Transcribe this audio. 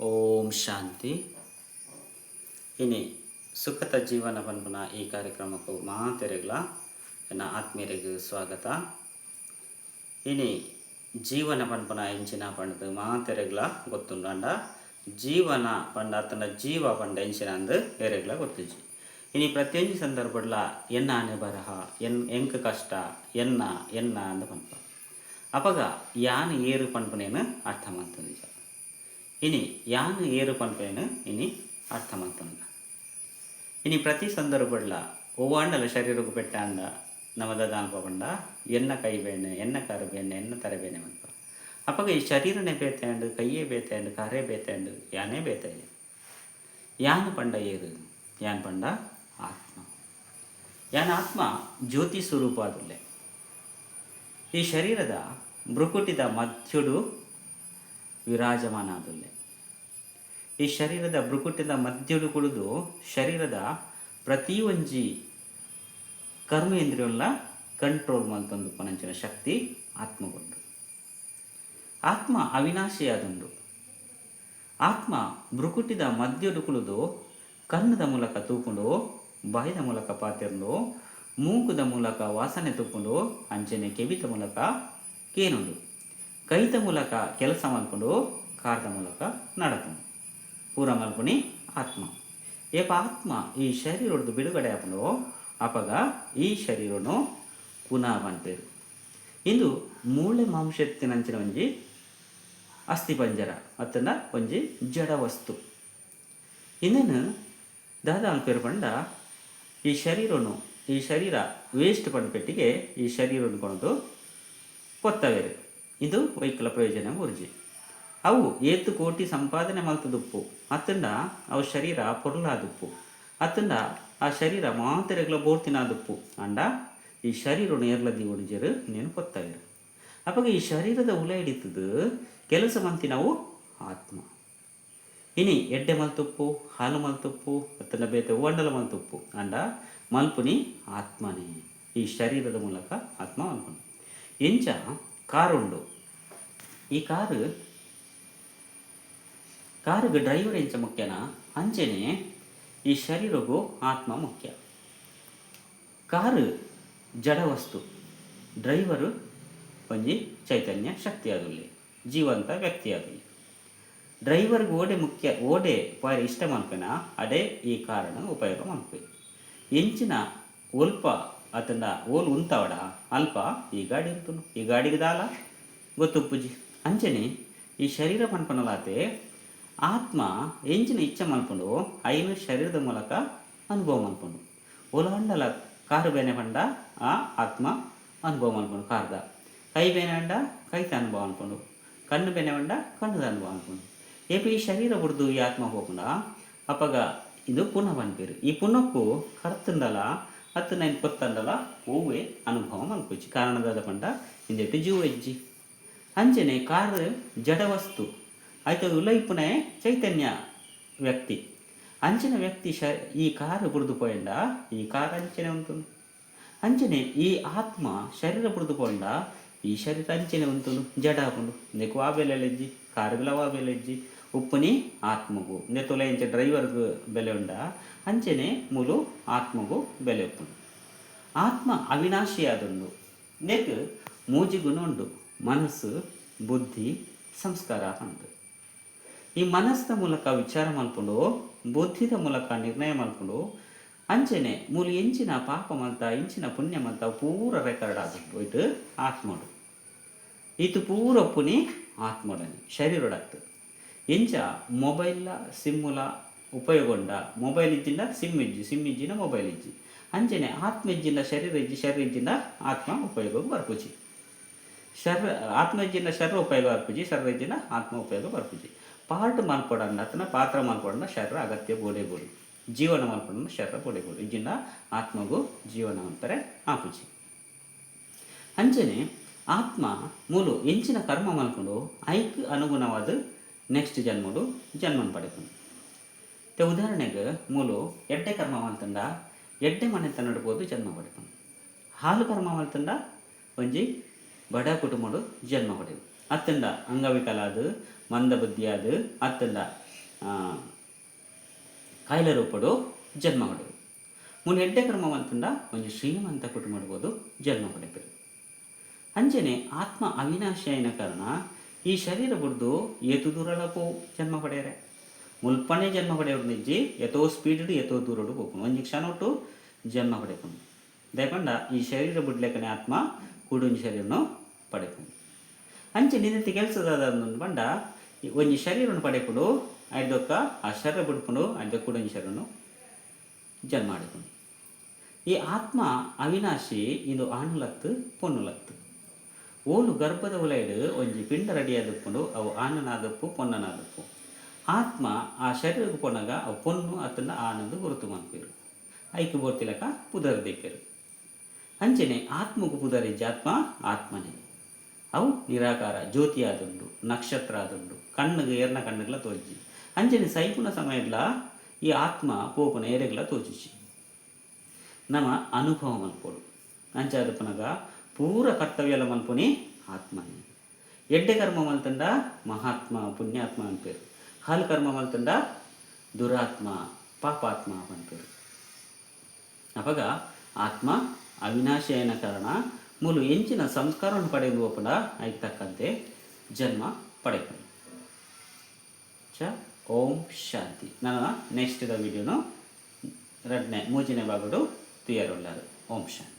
ಓಂ ಶಾಂತಿ. ಇನಿ ಸುಖತ ಜೀವನ ಪನ್ಪುನ ಈ ಕಾರ್ಯಕ್ರಮಕ್ಕೂ ಮಾತೆರೆಗ್ಲ ಎನ್ನ ಆತ್ಮೀಯರಿಗೆ ಸ್ವಾಗತ. ಇನಿ ಜೀವನ ಪನ್ಪುನ ಎಂಚಿನ ಪಂಡ್ದ್ ಮಾತೆರೆಗ್ಲ ಗೊತ್ತುಂಡು. ಆಂಡ ಜೀವನ ಪಂಡ ಅತ್ತಂಡ ಜೀವ ಪಂಡ ಎಂಚಿನ ಅಂದ್ ಏರೆಗ್ಲ ಗೊತ್ತಿಜ್ಜಿ. ಇನಿ ಪ್ರತಿಯೊಂಜಿ ಸಂದರ್ಭಡ್ಲ ಎನ್ನ ಆನೆ ಬರಹ, ಎನ್ ಎಂಕ್ ಕಷ್ಟ, ಎನ್ನ ಎನ್ನ ಅಂದ್ ಪನ್ಪ. ಅಪಗ ಯಾನ್ ಏರ್ ಪನ್ಪುನೇನ್ ಅರ್ಥ ಮಲ್ತೊಂದಿಜ. ಇನಿ ಯಾನ್ ಏರ್ ಪನ್ಪುನೇನ್ ಇನಿ ಅರ್ಥ ಮಲ್ತೊನ್ಗ. ಇನಿ ಪ್ರತಿ ಸಂದರ್ಭಡ್ಲ ಒವ್ವಾಂಡಲ ಶರೀರೊಗು ಪೆಟ್ಟಾಂಡ ನಮ ದಾದ ಮಲ್ಪ ಪಂಡ ಎನ್ನ ಕೈ ಬೇನೆ, ಎನ್ನ ಕಾರ್ ಬೇನೆ, ಎನ್ನ ತರೆ ಬೇನೆ ಮಲ್ಪ. ಅಪಗ ಈ ಶರೀರನೇ ಬೇತೆ ಆಂಡ್, ಕೈಯೇ ಬೇತೆ ಆಂಡ್, ಕಾರೇ ಬೇತೆ ಆಂಡ್, ಯಾನೇ ಬೇತೆ ಆಯೆ. ಯಾನ್ ಪಂಡ ಏರ್? ಯಾನ್ ಪಂಡ ಆತ್ಮ. ಯಾನ್ ಆತ್ಮ ಜ್ಯೋತಿ ಸ್ವರೂಪ ಆದುಲ್ಲೆ. ಈ ಶರೀರದ ಭ್ರುಕುಟಿದ ಮಧ್ಯೊಡು ವಿರಾಜಮಾನ ಆದುಲ್ಲೆ. ಈ ಶರೀರದ ಭ್ರುಕುಟಿದ ಮಧ್ಯೊಡು ಕುಳಿದು ಶರೀರದ ಪ್ರತಿಯೊಂಜಿ ಕರ್ಮೇಂದ್ರಿಯೊಲ್ಲ ಕಂಟ್ರೋಲ್ ಮಲ್ತೊಂದುಪ್ಪುನಂಚಿನ ಶಕ್ತಿ ಆತ್ಮಗುಂಡು. ಆತ್ಮ ಅವಿನಾಶಿಯಾದುಂಡು. ಆತ್ಮ ಭ್ರುಕುಟಿದ ಮಧ್ಯೊಡು ಕುಳಿದು ಕಣ್ಣುದ ಮೂಲಕ ತೂಪುಂಡು, ಬಾಯಿದ ಮೂಲಕ ಪಾತೆರುಂಡು, ಮೂಕುದ ಮೂಲಕ ವಾಸನೆ ತೂಪುಂಡು, ಅಂಚನೆ ಕೆಬಿತ ಮೂಲಕ ಕೇನುಂಡು, ಕೈತ ಮೂಲಕ ಕೆಲಸ ಮಲ್ಪುಂಡು, ಕಾರ್ದ ಮೂಲಕ ನಡಪುಂಡು. ಪೂರ ಮಲ್ಪುನಿ ಆತ್ಮ. ಏಪ ಆತ್ಮ ಈ ಶರೀರೊಡ್ದು ಬಿಡುಗಡೆ ಆಪುಂಡು ಅಪಗ ಈ ಶರೀರನು ಪುನಃ ಪನ್ಪೆರ್. ಇಂದು ಮೂಳೆ ಮಾಂಸತ್ತಿನಂಚಿನ ಒಂಜಿ ಅಸ್ಥಿಪಂಜರ ಅತ್ತಂಡ ಒಂಜಿ ಜಡ ವಸ್ತು. ಇಂದೆನ್ ದಾದ ಮಲ್ಪೆರ್ ಪಂಡ ಈ ಶರೀರೊನು ಈ ಶರೀರ ವೇಸ್ಟ್ ಪನ್ಪೆಟ್ಟಿಗೆ ಈ ಶರೀರೊನು ಕೊನೊದು ಪೊತ್ತವೆರ್. ಇಂದು ಒಯ್ಕಲ ಪ್ರಯೋಜನ ಬುರ್ಜಿ. ಅವು ಏತ್ ಕೋಟಿ ಸಂಪಾದನೆ ಮಲ್ತ್ದುಪ್ಪು ಅತ್ತಂಡ ಅವು ಶರೀರ ಪೊರ್ಲಾದುಪ್ಪು ಅತ್ತಂಡ ಆ ಶರೀರ ಮಾತೆರೆಗ್ಲ ಬೋಡ್ತಿನಾದುಪ್ಪು. ಆಂಡ ಈ ಶರೀರೊನು ಏರ್ಲ ದೀವೊನುಜೆರ್, ಇಂದೆನ್ ಪೊತ್ತವೆರ್. ಅಪಗ ಈ ಶರೀರದ ಉಲಯಿಡಿತ್ತ್ದ್ ಕೆಲಸ ಮಲ್ತಿನವು ಆತ್ಮ. ಇನಿ ಎಡ್ಡೆ ಮಲ್ತುಪ್ಪು, ಹಾಲು ಮಲ್ತುಪ್ಪು, ಅತ್ತಂಡ ಬೇತೆ ಒವ್ವಂಡಲ ಮಲ್ತುಪ್ಪು, ಆಂಡ ಮಲ್ಪುನಿ ಆತ್ಮನೇ. ಈ ಶರೀರದ ಮೂಲಕ ಆತ್ಮ ಮಲ್ಪುನಿ. ಇಂಚ ಕಾರ್ ಉಂಡು. ಈ ಕಾರ್ ಕಾರುಗ್ ಡ್ರೈವರ್ ಎಂಚ ಮುಖ್ಯನಾ ಅಂಚೆನೆ ಈ ಶರೀರೊಗು ಆತ್ಮ ಮುಖ್ಯ. ಕಾರ್ ಜಡ ವಸ್ತು, ಡ್ರೈವರ್ ಒಂಜಿ ಚೈತನ್ಯ ಶಕ್ತಿ ಆದುಲ್ಲೆ, ಜೀವಂತ ವ್ಯಕ್ತಿ ಆದುಲ್ಲೆ. ಡ್ರೈವರ್ಗ್ ಓಡೆ ಮುಖ್ಯ, ಓಡೆ ಪೋಯೆರೆ ಇಷ್ಟ ಮಲ್ಪೆನಾ ಅಡೆ ಈ ಕಾರನ್ ಉಪಯೋಗ ಮಲ್ಪುವೆ. ಎಂಚಿನ ಒಲ್ಪ ಅತ್ತ್ಂಡ ಓಲು ಉಂತಾವಡ ಅಲ್ಪ ಈ ಗಾಡಿ ಉಂತುಂಡು. ಈ ಗಾಡಿಗ್ ದಾಲ ಗೊತ್ತುಪ್ಪುಜಿ. ಅಂಚನೆ ಈ ಶರೀರ ಪನ್ಪುನಲಾತೆ ಆತ್ಮ ಎಂಚಿನ ಇಚ್ಛೆ ಮಲ್ಪುಂಡು ಅಯಿನ್ ಶರೀರದ ಮೂಲಕ ಅನುಭವ ಮಲ್ಪುಂಡು. ಓಲಾಂಡಲ ಕಾರ್ ಬೇನೆ ಪಂಡ ಆ ಆತ್ಮ ಅನುಭವ ಮಲ್ಪುಂಡು ಕಾರ್ದ. ಕೈ ಬೇನೆ ಆಂಡ ಕೈತ ಅನುಭವ ಮಲ್ಪುಂಡು. ಕಣ್ಣು ಬೇನೆ ಪಂಡ ಕಣ್ಣುದ ಅನುಭವ ಮಲ್ಪುಂಡು. ಏಪ ಈ ಶರೀರ ಬುಡ್ದು ಈ ಆತ್ಮ ಪೋಪುಂಡ ಅಪಗ ಇಂದು ಪುನ ಪನ್ಪೆರ್. ಈ ಪುನಕ್ಕು ಕರ್ತುಂಡಲ ಅತ್ತ್ಂಡ ಐನ್ ಪೊತ್ತಂಡಲ ಒವ್ವೆ ಅನುಭವ ಮಲ್ಪುಜಿ. ಕಾರಣ ದಾದ ಪಂಡ ಇಂದೆಟ್ ಜೀವ ಇಜ್ಜಿ. ಅಂಚನೆ ಕಾರ್ ಜಡ ವಸ್ತು. ಐತ ಉಲಯಿ ಇಪ್ಪುನೆ ಚೈತನ್ಯ ವ್ಯಕ್ತಿ. ಅಂಚಿನ ವ್ಯಕ್ತಿ ಶ ಈ ಕಾರ್ ಬುಡ್ದು ಪೋಯೆಂಡ ಈ ಕಾರ್ ಅಂಚನೆ ಉಂತುಂಡು. ಅಂಚನೆ ಈ ಆತ್ಮ ಶರೀರ ಬುಡ್ದು ಪೋಂಡ ಈ ಶರೀರ ಅಂಚನೆ ಉಂತುಂಡು, ಜಡ ಆಪುಂಡು. ಇಂದೆಕ್ ವಾ ಬೆಲೆಲ ಇಜ್ಜಿ, ಕಾರುಗುಲ ವಾ ಬೆಲೆ ಇಜ್ಜಿ. ಉಪ್ಪುನಿ ಆತ್ಮೊಗು. ಇಂದೆತ ಉಲಯಿ ಇಂಚ ಡ್ರೈವರ್ಗ್ ಬೆಲೆ ಉಂಡಾ ಅಂಚನೆ ಮೂಲು ಆತ್ಮೊಗು ಬೆಲೆ ಉಪ್ಪುಂಡು. ಆತ್ಮ ಅವಿನಾಶಿ ಆದುಂಡು. ಇಂದೆಕ್ ಮೂಜಿ ಗುಣ ಉಂಡು, ಮನಸ್ಸು, ಬುದ್ಧಿ, ಸಂಸ್ಕಾರ ಪಂದ್. ಈ ಮನಸ್ದ ಮೂಲಕ ವಿಚಾರ ಮಲ್ಪುಂಡು, ಬುದ್ಧಿದ ಮೂಲಕ ನಿರ್ಣಯ ಮಲ್ಪುಂಡು. ಅಂಚೆನೆ ಮೂಲು ಎಂಚಿನ ಪಾಪ ಮಲ್ತ, ಎಂಚಿನ ಪುಣ್ಯ ಮಲ್ತ ಪೂರ ರೆಕಾರ್ಡ್ ಆದುಂಡು ಇಟ್ ಆತ್ಮೊಡು. ಈತ್ ಪೂರ ಉಪ್ಪುನಿ ಆತ್ಮೊಡನೆ, ಶರೀರೊಡತ್ತ್. ಎಂಚ ಮೊಬೈಲ್ಲ ಸಿಮ್ಮುಲ ಉಪಯೋಗ ಉಂಡಾ, ಮೊಬೈಲ್ ಇಜ್ಜಿಂಡ ಸಿಮ್ ಇಜ್ಜಿ, ಸಿಮ್ ಇಜ್ಜಿಂಡ ಮೊಬೈಲ್ ಇಜ್ಜಿ. ಅಂಚೆನೆ ಆತ್ಮ ಇಜ್ಜಿಂಡ ಶರೀರ ಇಜ್ಜಿ, ಶರೀರ ಇಜ್ಜಿಂಡ ಆತ್ಮ ಉಪಯೋಗಗ್ ಬರ್ಪುಜಿ. ಶರ್ ಆತ್ಮ ಇಜ್ಜಿಂಡ ಶರೀರ ಉಪಯೋಗ ಬರ್ಪುಜಿ, ಶರೀರ ಇಜ್ಜಿಂಡ ಆತ್ಮ ಉಪಯೋಗ ಬರ್ಪುಜಿ. ಪಾರ್ಟ್ ಮಲ್ಪೊಡಂಡ ಅತ್ತ್ಂಡ ಪಾತ್ರ ಮಲ್ಪೊಡಂಡ ಶರೀರ ಅಗತ್ಯ ಬೋಡೇ ಬೋಡು. ಜೀವನ ಮಲ್ಪೊಡಂಡ ಶರೀರ ಬೋಡೇ ಬೋಡು. ಇಜ್ಜಿಂಡ ಆತ್ಮಗು ಜೀವನ ಮಲ್ಪೆರೆ ಆಪುಜಿ. ಅಂಚನೆ ಆತ್ಮ ಮೂಲು ಎಂಚಿನ ಕರ್ಮ ಮಲ್ಪುಂಡು ಐಕ್ ಅನುಗುಣವಾದ್ ನೆಕ್ಸ್ಟ್ ಜನ್ಮೊಡು ಜನ್ಮನ್ ಪಡೆಪುಂಡು. ಇತ್ತೆ ಉದಾಹರಣೆಗ್ ಮೂಲು ಎಡ್ಡೆ ಕರ್ಮ ಮಲ್ತ್ಂಡ ಎಡ್ಡೆ ಮನೆತನಡ್ ಪೋದು ಜನ್ಮ ಪಡೆಪುಂಡು. ಹಾಲು ಕರ್ಮ ಮಲ್ತ್ಂಡ ಒಂಜಿ ಬಡ ಕುಟುಂಬಡ್ ಜನ್ಮ ಪಡೆವು. ಅತ್ತ್ಂಡ ಅಂಗವಿಕಲ ಆದ್, ಮಂದ ಬುದ್ಧಿ ಆದ್, ಅತ್ತ್ಂಡ ಕಾಯಿಲೆ ರೂಪಡು ಜನ್ಮ ಪಡೆವು. ಮೂಲು ಎಡ್ಡೆ ಕರ್ಮ ಮಲ್ತುಂಡ ಒಂಜಿ ಶ್ರೀಮಂತ ಕುಟುಂಬಡ್ಬೋದು ಜನ್ಮ ಪಡೆಪೆರ್. ಅಂಚನೆ ಆತ್ಮ ಅವಿನಾಶಿ ಆಯಿನ ಕಾರಣ ಈ ಶರೀರ ಬುಡ್ದು ಏತು ದೂರಲ ಪೋವು ಜನ್ಮ ಪಡೆಯರೆ. ಮುಲ್ಪನೇ ಜನ್ಮ ಪಡೆಯೋರ್ನಿಜ್ಜಿ, ಏತೋ ಸ್ಪೀಡ್ ಏತೋ ದೂರಡು ಪೋಪುಂಡು, ಒಂಜಿ ಕ್ಷಣೊಟ್ಟು ಜನ್ಮ ಪಡೆಪುಂಡು. ದಯಪಂಡ ಈ ಶರೀರ ಬುಡ್ಲೆಕನೆ ಆತ್ಮ ಕೂಡೊಂಜಿ ಶರೀರನು ಪಡೆಪುಂಡು. ಅಂಚೆ ನಿಂದಿತ್ತಿ ಕೆಲಸದ ಪಂಡ ಒಂಜಿ ಶರೀರನು ಪಡೆಪುಂಡು, ಐದೊಕ್ಕ ಆ ಶರೀರ ಬುಡ್ಪುಂಡು, ಐದ ಕೂಡೊಂಜಿ ಶರೀರನು ಜನ್ಮ ಪಡೆಪುಂಡು. ಈ ಆತ್ಮ ಅವಿನಾಶಿ, ಇದು ಆಣುಲತ್ತು ಪೊಣ್ಣುಲತ್ತು. ಓಲು ಗರ್ಭದ ಉಲೈಡ್ ಒಂಜಿ ಪಿಂಡ ರೆಡಿಯಾದುಪ್ಪುಂಡು, ಅವು ಆಣನಾದಪ್ಪು ಪೊನ್ನನಾದಪ್ಪು. ಆತ್ಮ ಆ ಶರೀರಕ್ಕೆ ಪೋನಾಗ ಅವು ಪೊಣ್ಣು ಅತ್ತಂಡ ಆನಂದು ಗುರುತು ಮನ್ಪೆರು, ಐಕ್ ಬೋರ್ತಿಲಕ ಪುದರ್ ದೀಪೆರು. ಅಂಚನೆ ಆತ್ಮకు ಪುದರಿಜ್ಜಿ, ಆತ್ಮ ಆತ್ಮನೇ. ಅವು ನಿರಾಕಾರ ಜ್ಯೋತಿ ಆದುಂಡು, ನಕ್ಷತ್ರ ಆದುಂಡು, ಕಣ್ಣುಗೆ ಏರ್ನ ಕಣ್ಣುಗಳ ತೋಜಿ. ಅಂಚನೆ ಸೈಪುನ ಸಮಯಡ್ಲ ಈ ಆತ್ಮ ಪೋಪುನ ಏರೆಗ್ಲ ತೋಜಿಜಿ, ನಮ ಅನುಭವ ಮಲ್ಪೊಡು. ಅಂಚಾದ ಪುನಗ ಪೂರ ಕರ್ತವ್ಯಲ ಮಲ್ಪುನಿ ಆತ್ಮನೇ. ಎಡ್ಡೆ ಕರ್ಮ ಮಲ್ತಂಡ ಮಹಾತ್ಮ ಪುಣ್ಯಾತ್ಮ ಅನ್ಪೇರು, ಹಾಲು ಕರ್ಮ ಮಲ್ತಂಡ ದುರಾತ್ಮ ಪಾಪಾತ್ಮ ಪನ್ಪೇರು. ಅಪಗ ಆತ್ಮ ಅವಿನಾಶಿ ಆಯಿನ ಕಾರಣ ಮೂಲು ಎಂಚಿನ ಸಂಸ್ಕಾರವನ್ನು ಪಡೆದು ಪೋಪುಂಡ ಐಕ್ ತಕ್ಕಂತೆ ಜನ್ಮ ಪಡೆಪುಂಡು. ಚ ಓಂ ಶಾಂತಿ. ನನ್ನ ನೆಕ್ಸ್ಟ್ ದ ವಿಡಿಯೋನು ರಡ್ನೇ ಮೂಜನೇ ಭಾಗಡು ತುಯರುಳ್ಳಾರು. ಓಂ ಶಾಂತಿ.